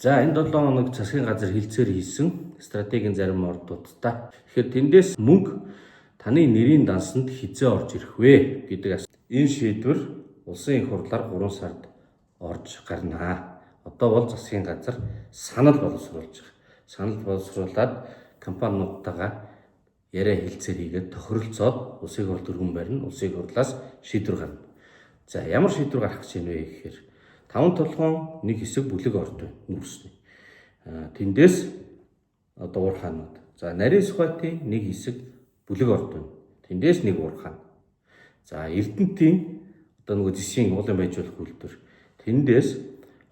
За, энэ 7 хоног засгийн газар хилцээр хийсэн стратегийн зарим ордуудтай. Тэгэхээр тэндээс мөнгө таны нэрийн дансанд хизээ орж ирэх вэ гэдэг энэ шийдвэр улсын их хурлаар 3 сард орж гарнаа. Одоо бол засгийн газар санал боловсруулж байгаа. Санал боловсруулад компаниудтайгаа яриа хэлцээр хийгээд тохиролцоод улсын хурл өргөн барина. Улсын хурлаас шийдвэр гарна. За, ямар шийдвэр гарах гэж байна вэ гэхээр таван толгоон нэг хэсэг бүлэг орд байна нүүрсний. Тэндээс одоо уурхаанууд. За, нарийн Сүхбаатын нэг хэсэг бүлэг орд байна. Тэндээс нэг уурхаан. За, Эрдэнтийн одоо нөгөө зэсийн уулын баяжуулах үйлдвэр. Тэндээс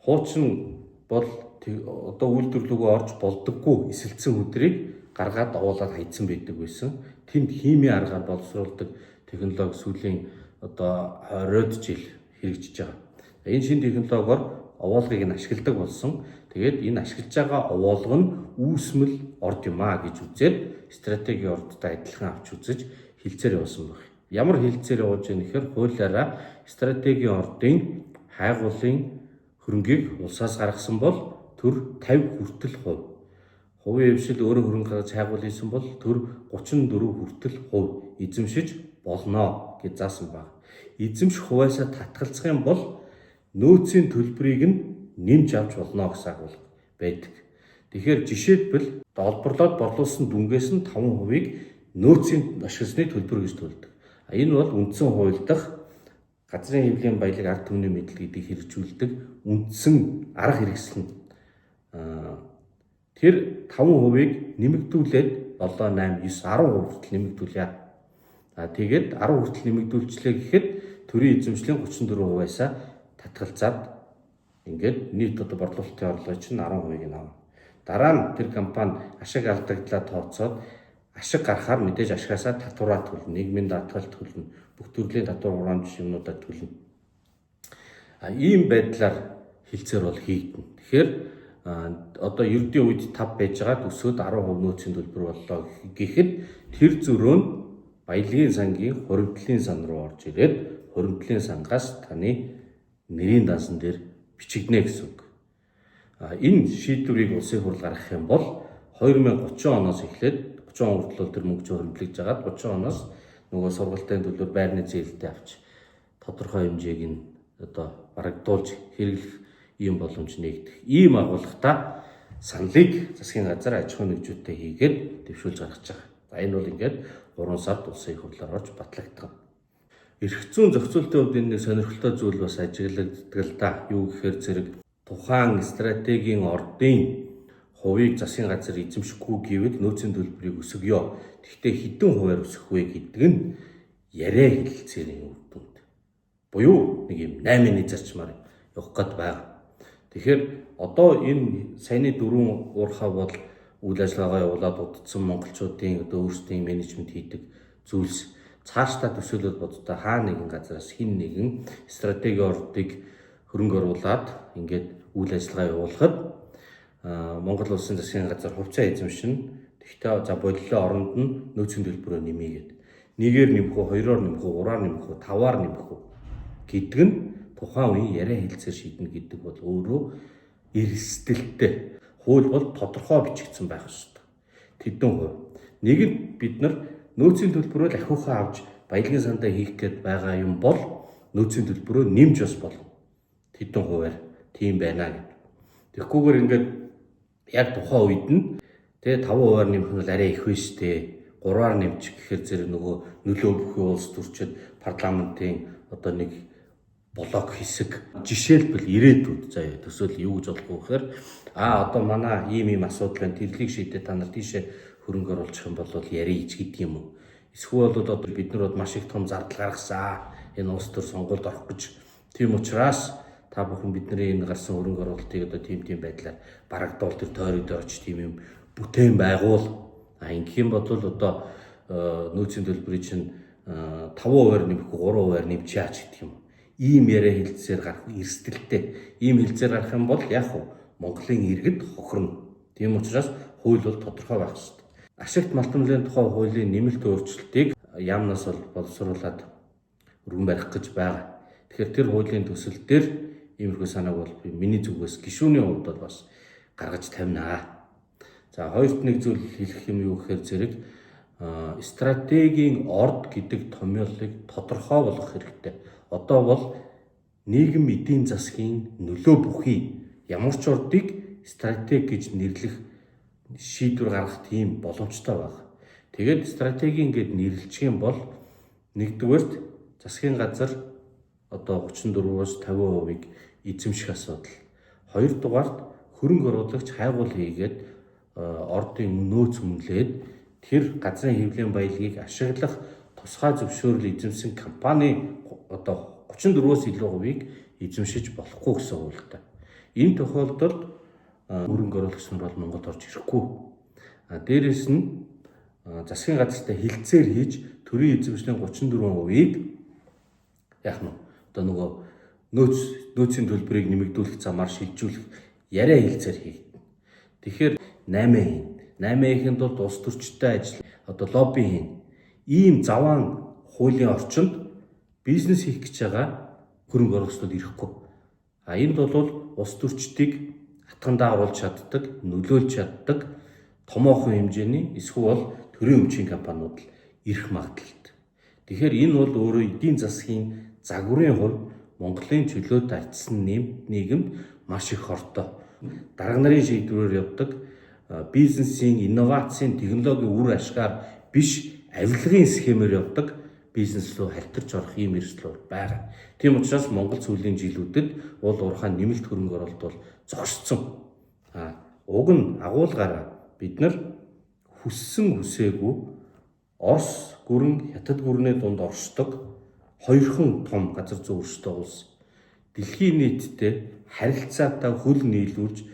хуучин бол одоо үйлдвэр лүүгээ орж болдоггүй эсэлтсэн хүдрийг гаргаад овоолаад хайцсан байдаг байсан. Тэнд химийн аргаар боловсруулдаг технологи сүүлийн одоо 20-од жил хэрэгжиж байгаа. Энэ шинэ технологиор овоолгыг нь ашигладаг болсон. Тэгээд энэ ашиглаж байгаа овоолго нь үүсмэл орд юм а гэж үзээд стратегийн ордтой адилхан авч үзэж хилцээр явуулсан баг. Ямар хилцээр явуулж байгаа нэхэр хуулиараа стратегийн ордын хайгуулын хөрөнгийг улсаас гаргасан бол төр 50 хүртэл хувь. Хувийн хэвшил өөрөө хөрөнгө гаргаж хайгуул хийсэн бол төр 34 хүртэл хувь эзэмшиж болно гэж заасан баг. Эзэмших хуваасаа татгалзах юм бол нөөцийн төлбөрийг нь нэмж авч болно гэсэн агуулга байдаг. Тэгэхээр жишээлбэл олборлоод борлуулсан дүнгээс нь 5%-ийг нөөцийн ашигласны төлбөр гэж төлдөг. Энэ бол үндсэн хууль дахь газрын хэвлийн баялаг ард түмний мэдэл гэдгийг хэрэгжүүлдэг үндсэн арга хэрэгсэл нь. Тэр 5%-ийг нэмэгдүүлээд 7, 8, 9, 10% хүртэл нэмэгдүүлье. За, тэгээд 10 хүртэл нэмэгдүүлчлээ гэхэд төрийн эзэмшлийн 34%-аас татгалзаад ингээд нийт одоо борлуулалтын орлогын чинь 10%-ийг нь авна. Дараа нь тэр компани ашиг алдагдлаа тооцоод ашиг гаргахаар мэдээж ашгаасаа татвараа төлнө, нийгмийн даатгал төлнө, бүх төрлийн татвар хураамж юмнуудаа төлнө. А ийм байдлаар хилцээр бол хийгдэнэ. Тэгэхээр одоо ердийн үед 5 байж байгаад өсөөд 10% нөөцийн төлбөр боллоо гэхэд тэр зөрөө нь баялагын сангийн хуримтлалын сан руу орж ирээд хуримтлалын сангаас таны нэрийн дансан дээр бичигдэнэ гэсэн үг. Энэ шийдвэрийг улсын хурл гаргах юм бол 2030 оноос эхлээд 30 он хүртэл тэр мөнгө хуримтлагж байгаад 30 оноос нөгөө сургалтын төлөөр байрны зээлтэй авч тодорхой хэмжээг нь одоо барагдуулж хэрэглэх ийм боломж нэгдэх. Ийм агуулгатай саналыг засгийн газар аж ахуйн нэгжүүдтэй хийгээд дэвшүүлж гаргаж байгаа. За, энэ бол ингээд 3 сард улсын их хурлаар орж батлагдах. Эрх зүйн зохицуултын хувьд энэ нэг сонирхолтой зүйл бас ажиглагддаг л да. Юу гэхээр зэрэг тухайн стратегийн ордын хувийг засгийн газар эзэмшихгүй гэвэл нөөцийн төлбөрийг өсгөё. Тэгэхдээ хэдэн хувиар өсгөх вэ гэдэг нь яриа хэлэлцээний үр дүнд. Буюу нэг юм 8-ны зарчмаар явах гээд байгаа. Тэгэхээр одоо энэ саяны дөрвөн уурхай бол үйл ажиллагаагаа явуулаад удцсан монголчуудын одоо өөрсдийн менежмент хийдэг зүйлс. Цаашдаа төсөөлөд боддоо хаа нэгэн газараас хин нэгэн стратегийн ордыг хөрөнгө оруулаад ингээд үйл ажиллагаа явуулахад Монгол улсын засгийн газар хувьцаа эзэмшин. Тэгтээ за боллоо, оронд нь нөөцийн төлбөрөө нэмье гээд. Нэгээр нэмэх үү, хоёроор нэмэх үү, гураар нэмэх үү, таваар нэмэх үү гэдэг нь тухайн үеийн яриа хэлцээр шийднэ гэдэг бол өөрөө эрсдэлтэй. Хууль бол тодорхой бичигдсэн байх ёстой. Тэдэн хувь. Нэг нь бид нар нөөцийн төлбөрөө ахиухаа авч баялагын сандаа хийх гээд байгаа юм бол нөөцийн төлбөрөө нэмж бас болно. Тэдэн хувиар тийм байна гэдэг. Тэгхгүйгээр ингээд яг тухайн үед нь тэгээ 5%-аар нэмэх нь бол арай их биш үү? 3-аар нэмчих гэхээр зэрэг нөгөө нөлөө бүхий улс төрчид парламентын одоо нэг блок хэсэг, жишээлбэл ирээдүйд заяа төсөөл юу гэж болох вэ гэхээр одоо манай ийм ийм асуудал байна, тэрлийг шийдээ та нар тийшээ хөрөнгө оруулах юм бол ярих гэдэг юм уу? Эсвэл бол одоо бид нар бол маш их том зардал гаргасан, энэ улс төр сонгуульд орох гэж, тийм учраас та бүхэн бидний энэ гарсан хөрөнгө оруулалтыг одоо тийм тийм байдлаар барагдуул, тэр тойрог дээр очиж тийм юм бүтээн байгуул. А ингэх юм бол одоо нөөцийн төлбөрийг чинь 5%-аар нэмэхгүй 3%-аар нэмчихээч гэдэг юм. Ийм яриа хэлцээр гарах эрсдэлтэй. Ийм хэлцээр гарах юм бол яг уу Монголын иргэд хохирно. Тийм учраас хууль бол тодорхой байх ёстой. Ашигт малтмлын тухай хуулийн нэмэлт өөрчлөлтийг яамнаас бол боловсруулад өргөн барих гэж байгаа. Тэгэхээр тэр хуулийн төсөл дээр иймэрхүү санааг бол би миний зүгээс гишүүний хувьд бол бас гаргаж тавина. За, хоёрт нэг зүйл хэлэх юм юу гэхээр зэрэг стратегийн орд гэдэг томьёолыг тодорхой болгох хэрэгтэй. Одоо бол нийгэм эдийн засгийн нөлөө бүхий ямар ч ордыг стратеги гэж нэрлэх, шийдвэр гаргах тийм боломжтой байна. Тэгээд стратегийн ингээд нэрлэлчих юм бол нэгдүгээрт засгийн газар одоо 34-өөс 50%-ыг эзэмших асуудал. Хоёрдугаарт хөрөнгө оруулагч хайгуул хийгээд ордын нөөц үнэлээд тэр газрын хэвлэлийн баялагийг ашиглах тусгай зөвшөөрөл эзэмсэн компани одоо 34-өөс илүү хувийг эзэмшиж болохгүй гэсэн хуультай. Энэ тохиолдолд хөрөнгө оруулагч нар бол Монголд орж ирэхгүй. Дээрээс нь засгийн газартай хилцээр хийж төрийн эзэмшлийн 34%-ийг яах нь одоо нөгөө нөөцийн төлбөрийг нэмэгдүүлэх замаар шилжүүлэх яриа хилцээр хийгдэнэ. Тэгэхээр 8 хийн. 8 хийхэд тулд улс төрчтэй ажил одоо лобби хийн. Ийм заваан хуулийн орчинд бизнес хийх гэж байгаа хөрөнгө оруулагчдад ирэхгүй. А энд бол улс төрчдийг атгандаа оруулж чаддаг, нөлөөлж чаддаг томоохон хэмжээний эсвэл төрийн өмчийн компаниуд л ирэх магадлалтай. Тэгэхээр энэ бол өөрөө эдийн засгийн загварын хувьд Монголын чөлөөт артсан нийгэмд маш их хортой. Дарга нарын шийдвэрээр явдаг бизнесийн, инновацийн, технологийн үр ашгаар биш, авилгын схемээр явдаг бизнес рүү халтарч орох ийм эрсдэл байгаа. Тийм учраас Монгол сүүлийн жилүүдэд уул уурхай нэмэлт хөрөнгө оруулалт бол зогсцсон. Уг нь агуулгаараа бид нар хүссэн хүсээгүй Орос гүрэн, Хятад гүрний дунд оршдог хоёрхан том газар зүйн өршөлтөй улс. Дэлхийн нийтдээ харилцаатай хөл нийлүүлж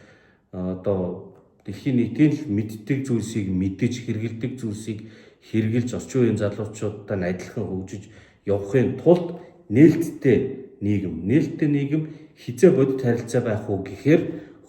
одоо дэлхийн нийтийн л мэддэг зүйлсийг мэдэж, хэрэгэлдэг зүйлсийг хэрэгжилж орчин үеийн залуучуудтай адилхан хөгжиж явахын тулд нээлттэй нийгэм, нээлттэй нийгэм хизээ бодит харилцаа байх уу гэхээр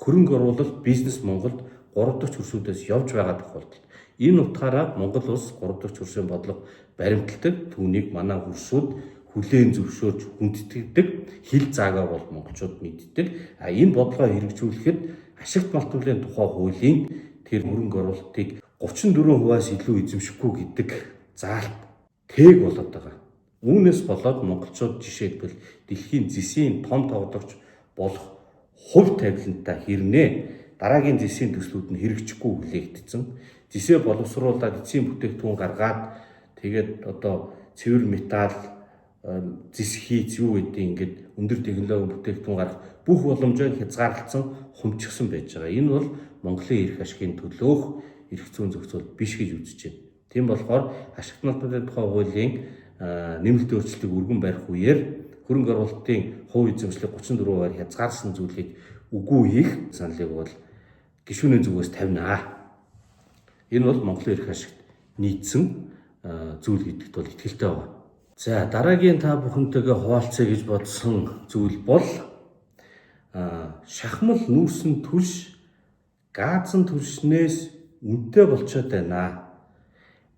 хөрөнгө оруулалт бизнес Монголд 3 дахь хөрсүүдээс явж байгаа тохиолдолд энэ утгаараа Монгол улс 3 дахь хөрсийн бодлого баримталдаг. Түүнийг манай хөрсүүд хүлээн зөвшөөрч хүндэтгэдэг, хил заагаа бол монголчууд мэддэг. А энэ бодлогоо хэрэгжүүлэхэд ашигт малтмалын тухай хуулийн тэр хөрөнгө оруулалтыг 34%-аас илүү эзэмшихгүй гэдэг заалт тээг болоод байгаа. Үүнээс болоод монголчууд жишээлбэл дэлхийн зэсийн том тоглогч болох хувь тавилантай хэрнээ дараагийн зэсийн төслүүд нь хэрэгжихгүй хүлээгдсэн. Зэсээ боловсруулад эцсийн бүтээгдэхүүн гаргаад тэгээд одоо цэвэр металл зэс хийц юу гэдэг ингээд өндөр технологийн бүтээгдэхүүн гаргах бүх боломжоо хязгаарлалцсан, хумчихсан байж байгаа. Энэ бол Монголын эрх ашигын төлөөх эрх зүйн зохицол биш гэж үзэж байна. Тийм болохоор ашигт малтмалын тухай хуулийн нэмэлт өөрчлөлтийг өргөн барих үеэр хөрөнгө оруулалтын хувь эзэмшлийг 34%-аар хязгаарсан зүйлийг үгүй хийх саналыг бол гишүүний зүгээс тавина. Энэ бол Монголын эрх ашигт нийцсэн зүйл гэдэгт бол итгэлтэй байгаа. За, дараагийн та бүхэнтэйгээ хуваалцъя гэж бодсон зүйл бол шахмал нүүрсэн түлш газан түлшнээс үнэтэй болчоод байна.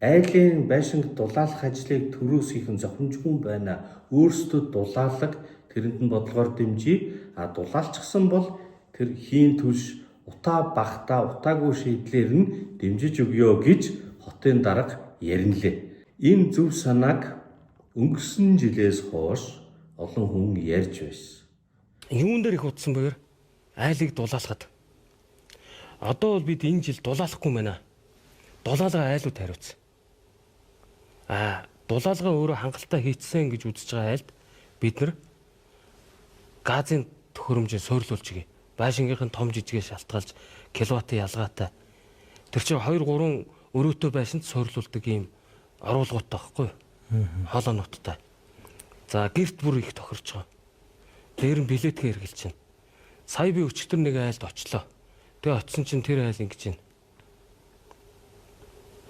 Айлын байшинг дулаалах ажлыг төрөөс хийх нь зохимжгүй байна. Өөрсдөө дулаалаг, тэрэнд нь бодлогоор дэмжиж, а дулаалчихсан бол тэр хийн түлш утаа багтаа утаагүй шийдлэр нь дэмжиж өгөө гэж хотын дарга яринлээ. Энэ зөв санааг өнгөрсөн жилээс хойш олон хүн ярьж байсан. Юун дээр их утсан бэгээр айлыг дулаалахад. Одоо бол бид энэ жил дулаалахгүй байна. Дулаалгаа айлууд хариуцсан. Дулаалгаа өөрөө хангалттай хийцсэн гэж үзэж байгаа айлд бид нар газын төхөөрөмжийг суурлуулж өгье. Байшингийнх нь том жижигээ шалтгаалж киловаттын ялгаатай. Тэр чинь 2 3 өрөөтэй байшинд суурлуулдаг ийм оруулгуудтай байхгүй юу? Хоолойнуудтай. За, гэрт бүр их тохирч байгаа. Дээр нь билетгээ хэрглэж чинь. Сая би өчигдөр нэг айлд очлоо. Тэгээ очисон чинь тэр айл ингэж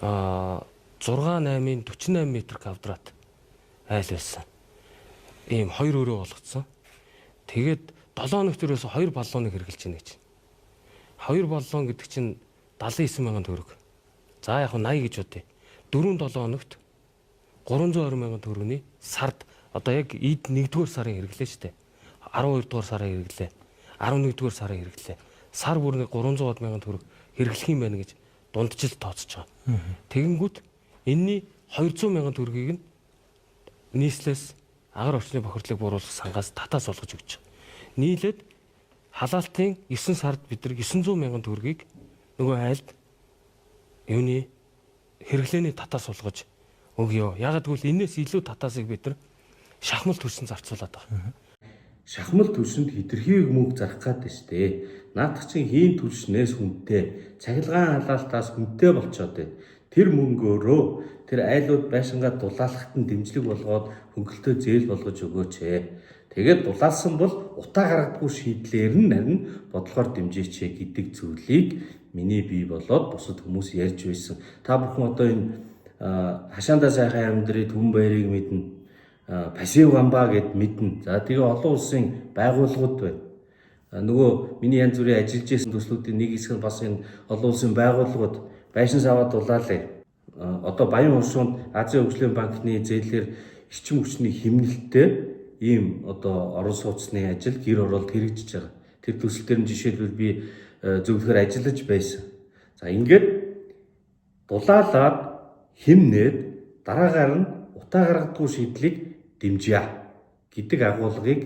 байна. 6 8-ын 48 м квадрат айл байсан. Ийм хоёр өрөө болгоцсон. Тэгээд 7 хоногт ерөөсө 2 баллоныг хэрглэж байна гэж. 2 баллон гэдэг чинь 79 мянган төгрөг. За, яг 80 гэж бодъё. 4 7 хоногт 320 мянган төгрөгийн сард одоо яг эд 1-р сарын хэрэглээ шүү дээ. 12 дугаар сарын хэрэглээ. 11 дугаар сарын хэрэглээ. Сар бүр нэг 300 мянган төгрөг хэрэглэх юм байна гэж дундчил тооцож байгаа. Тэгэнгүүт энэний 200 мянган төгрөгийг нь нийслээс агаар орчны бохирдлыг бууруулах сангаас татаас олгож өгч байгаа. Нийлээд халаалтын 9 сард бид нар 900 мянган төгрөгийг нөгөө айлд юуны хэрэглээний татаас олгож өгье. Ягаад гэвэл энээс илүү татаасыг бид нар шахмал төрсөн зарцуулаад байгаа. Шахмал түвшинд хэтэрхий мөнгө зарах гад нь штэ. Наадах чинь хийн түвшнээс хүнтэй, цахилгаан халаалтаас хүнтэй болчоод байна. Тэр мөнгөөрөө тэр айлууд байшингаа дулаалахад нь дэмжлэг болгоод хөнгөлтөө зээл болгож өгөөч ээ. Тэгээд дулаалсан бол утаа гаргадаггүй шийдлээр нь харин бодлогоор дэмжээч ээ гэдэг зүйлийг миний бие болоод бусад хүмүүс ярьж байсан. Та бүхэн одоо энэ хашаандаа сайхан амьдрыг түн баярыг мэднэ. Пассив гамбаа гэд мэднэ. За тэгээ олон улсын байгууллагууд байна. Нөгөө миний янз бүрийн ажиллаж исэн төслүүдийн нэг хэсэг нь бас энэ олон улсын байгууллагууд байшин саваа дулаалаа. Одоо Баян хуршуунд Азийн хөгжлийн банкны зээлээр эрчим хүчний хэмнэлттэй ийм одоо орон сууцны ажил гэр оролт хэрэгжиж байгаа. Тэр төсөл дээр нь жишээлбэл би зөвлөхөр ажиллаж байсан. За ингээд дулаалаад хэмнээд дараагаар нь утаа гаргадаггүй шийдлийг дэмжье гэдэг агуулгыг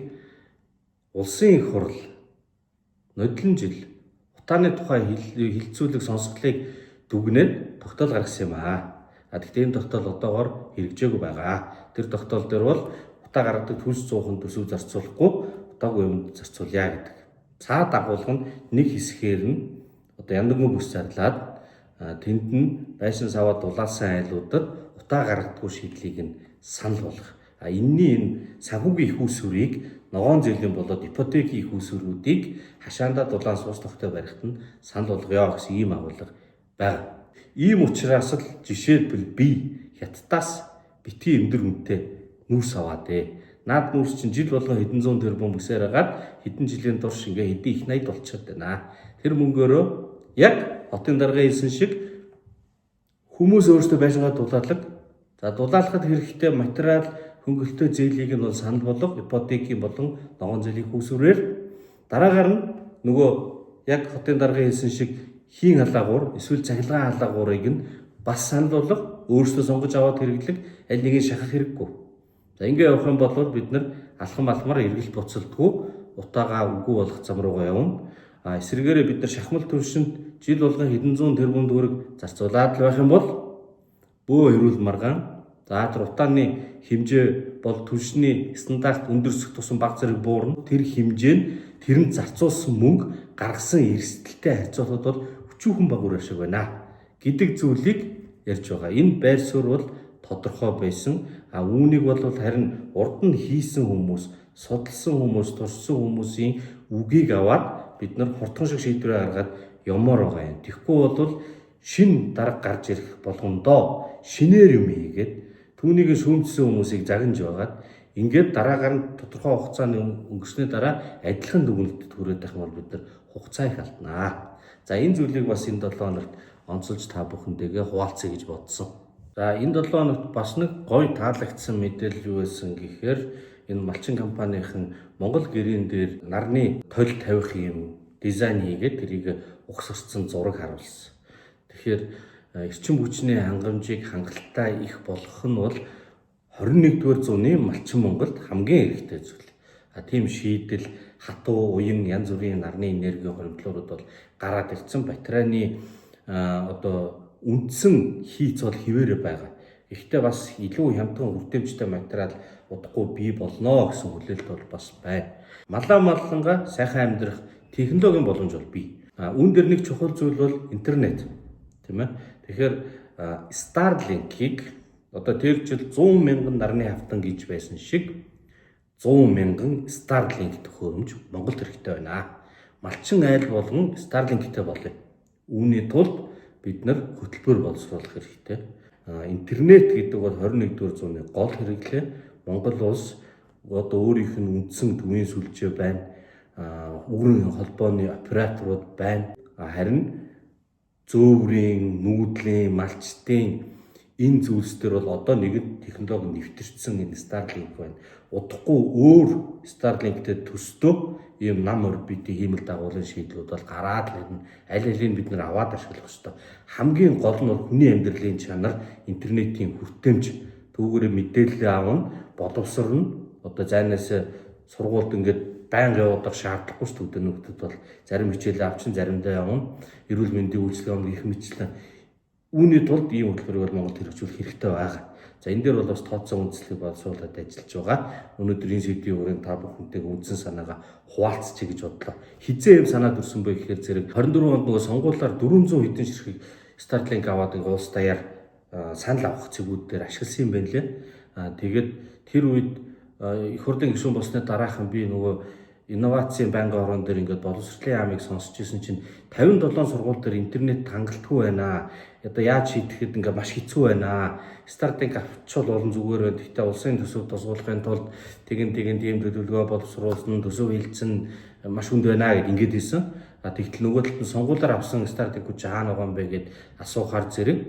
улсын их хурл нодлон жил утааны тухай хилцүүлэг сонсголыг дүгнээд тогтоол гаргасан юм аа. А тэгтээ энэ тогтоол одоогоор хэрэгжээгүй байгаа. Тэр тогтоол дээр бол утаа гаргадаг төлс цуухан төсөв зарцуулахгүй утаагүй юмд зарцуулъя гэдэг. Цаад агуулга нь нэг хэсгээр нь одоо яндаггүй бүс зарлаад тэнд нь байшин саваа дулаалсан айлуудад утаа гаргадаггүй шийдлийг нь санал болгох. А энэний энэ санхүүгийн их усүрийг ногоон зээлийн болоод ипотекийн их усүрүүдийг хашаандаа дулаан суус тогтоо барихт нь санал болгоё гэсэн ийм агуулга байгаа. Ийм учраас л жишээлбэл би хятадаас битгий өндөр үнэтэй нүүрс аваад ээ. Наад нүүрс чинь жил болгон хэдэн зуун тэрбум бүсээр хагаад хэдэн жилийн турш ингээ хэдэн их 80 болчиход байна. Тэр мөнгөөрөө яг хотын даргын хэлсэн шиг хүмүүс өөрсдөө байшингаа дулаалаг. За дулаалахад хэрэгтэй материал хөнгөлтөө зээлийг нь бол санал болго ипотекийн болон ногоон зээлийн хүүсвэрээр дараагаар нь нөгөө яг хотын даргын хэлсэн шиг хийн халаагуур эсвэл цахилгаан халаагуурыг нь бас санал болго өөрсдөө сонгож аваад хэрэглэх аль нэгийг шахах хэрэггүй. За ингээ явах юм бол бид нар алхам алхмаар эргэлт буцалтгүй утаагаа үгүй болох зам руугаа явна. А эсрэгээрээ бид нар шахмал түвшинд жил болгон хэдэн зуун тэрбум төгрөг зарцуулаад л байх юм бол бөө эрүүл маргаан. За тэр утааны хэмжээ бол түвшний стандарт өндөрсөх тусам баг зэрэг буурна. Тэр хэмжээ нь тэрэнд зарцуулсан мөнгө гаргасан эрсдэлтэй харьцуулахад бол өчүүхэн баг үр ашиг байна гэдэг зүйлийг ярьж байгаа. Энэ байр суурь бол тодорхой байсан. А үүнийг бол харин урд нь хийсэн хүмүүс, судалсан хүмүүс, туршсан хүмүүсийн үгийг аваад бид нар хурдхан шиг шийдвэрээ гаргаад ямаар байгаа юм. Тэгэхгүй бол шин дарга гарч ирэх болгондоо шинээр юм хийгээд түүнийг шүүмжсэн хүмүүсийг загнаж байгаад ингээд дараагаар нь тодорхой хугацааны өнгөрсний дараа адилхан дүгнэлтэд хүрээд байх юм бол бид нар хугацаа их алднаа. За энэ зүйлийг бас энэ 7 хоногт онцолж та бүхэнтэйгээ хуваалцъя гэж бодсон. За энэ 7 хоногт бас нэг гоё таалагдсан мэдээлэл юу байсан гэхээр энэ малчин компанийн Монгол гэрийн дээр нарны толь тавих юм дизайн хийгээд тэрийг угсарсан зураг харуулсан. Тэгэхээр эрчим хүчний хангамжийг хангалттай их болгох нь бол 21-р зууны малчин Монголд хамгийн хэрэгтэй зүйл. А тийм шийдэл хатуу уян янз бүрийн нарны энерги хоримтлуурууд бол гараад ирсэн. Батарейны одоо үндсэн хийц бол хിവэрэ байгаа. Гэхдээ бас илүү хямдхан хүртээмжтэй материал удахгүй бий болно гэсэн хүлээлт бол бас байна. Малаа малланга сайхан амьдрах технологийн боломж бол бий. Үүн дээр нэг чухал зүйл бол интернет, тийм ээ. Тэгэхээр Starlink-ийг одоо тэр жил 100 мянган нарны хавтан гэж байсан шиг 100 мянган Starlink төхөөрөмж Монголд хэрэгтэй байна. Малчин айл болгон Starlink-тэй болъё. Үүний тулд бид нар хөтөлбөр боловсруулах хэрэгтэй. Интернет гэдэг бол 21-р зууны гол хэрэглээ. Монгол улс одоо өөрийнх нь үндсэн төвийн сүлжээ байна. Үүрэн холбооны операторууд байна. Харин зөөврийн, нүүдлийн, малчдын Энэ зүйлс дээр бол одоо нэгэн технологи нэвтэрсэн энэ Starlink байна. Удахгүй өөр Starlink-тэй төстөө ийм нам орбитын хиймэл дагуулын шийдлүүд бол гараад л ирнэ. Аль алийг бид нар аваад ашиглах ёстой. Хамгийн гол нь бол хүний амьдралын чанар, интернетийн хүртээмж, түүгээрээ мэдээлэл аавна, боловсрно. Одоо зайнаас сургуульд ингээд байнга явуудах шаардлагагүй шүү дээ. Нөхдөд бол зарим хичээлээ авчин, заримдаа явна. Эрүүл мэндийн үйлчилгээ өмнө их мэтлэн. Үүний тулд ийм хөтөлбөрийг бол Монголд хэрэгжүүлэх хэрэгтэй байгаа. За энэ дээр бол бас тооцоо үндэслэлийг боловсруулад ажиллаж байгаа. Өнөөдөр энэ сэдвийн хүрээнд та бүхэнтэйг үндсэн санаагаа хуваалцчих гэж бодлоо. Хизээ юм санаа төрсөн бэ гэхээр зэрэг 24 онд нөгөө сонгуулиар 400 хэдэн ширхэг Starlink аваад ингээ улс даяар санал авах цэгүүд дээр ашигласан юм байна лээ. Тэгээд тэр үед их хурлын гишүүн болсны дараахан би нөгөө инновацийн байнгын орон дээр ингээд боловсролын яамыг сонсч ирсэн чинь 57 сургууль дээр интернет хангалтгүй байна. Одоо яаж шийдэхэд ингээд маш хэцүү байна. Starlink авчвал олон зүгээр байна. Гэхдээ улсын төсөв тусгуулахын тулд тэгин тэгин тийм төлөвлөгөө боловсруулсан, төсөв хилцэн маш хүнд байна гэд ингээд хэлсэн. А тэгтэл нөгөө талд нь сонгуулиар авсан Starlink чи хаана байгаа юм бэ гэд асуухаар зэрэг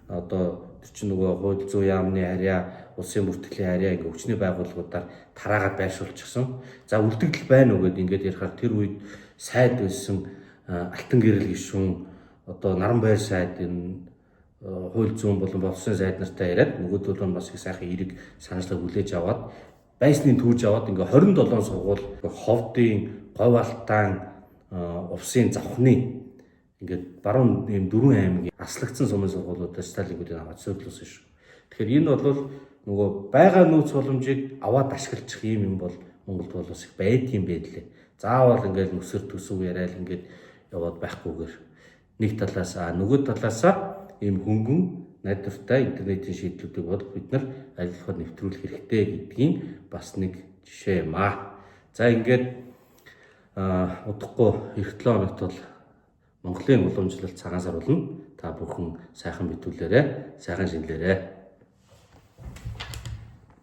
одоо тэр чинь нөгөө хууль зүйн яамны харьяа, улсын бүртгэлийн харьяа ингээ хүчний байгууллагуудаар тараагаад байршуулчихсан. За үлдэгдэл байна уу гэд ингээд ярихаар тэр үед сайд байсан Алтан гэрэл гишүүн одоо Наранбайр сайд энэ хууль зүйн болон боловсролын сайд нартай яриад нөгөөдөл нь бас их сайхан эерэг санаачлаг хүлээж аваад байсны түүж аваад ингээ 27 сургууль Ховдын, Говь Алтаан, Увсын завхны ингээд баруун ийм дөрвөн аймгийн аслагдсан сумын сургуулиудаас Starlink-үүдийг аваад суйрлуулсан шүү. Тэгэхээр энэ бол нөгөө байгаа нөөц боломжийг аваад ашиглах ийм юм бол Монголд бол бас их байдгийн байдлаа. Заавал ингээд нүсэр төсөв яриад ингээд яваад байхгүйгээр нэг талаас нөгөө талаасаа ийм хөнгөн найдвартай интернетийн шийдлүүдийг бол бид нар аль болохоор нэвтрүүлэх хэрэгтэй гэдгийн бас нэг жишээ юм аа. За ингээд удахгүй эх 7 хоногт бол Монголын уламжлалт цагаан сар болно. Та бүхэн сайхан битүүлээрэ, сайхан шинэлээрэ.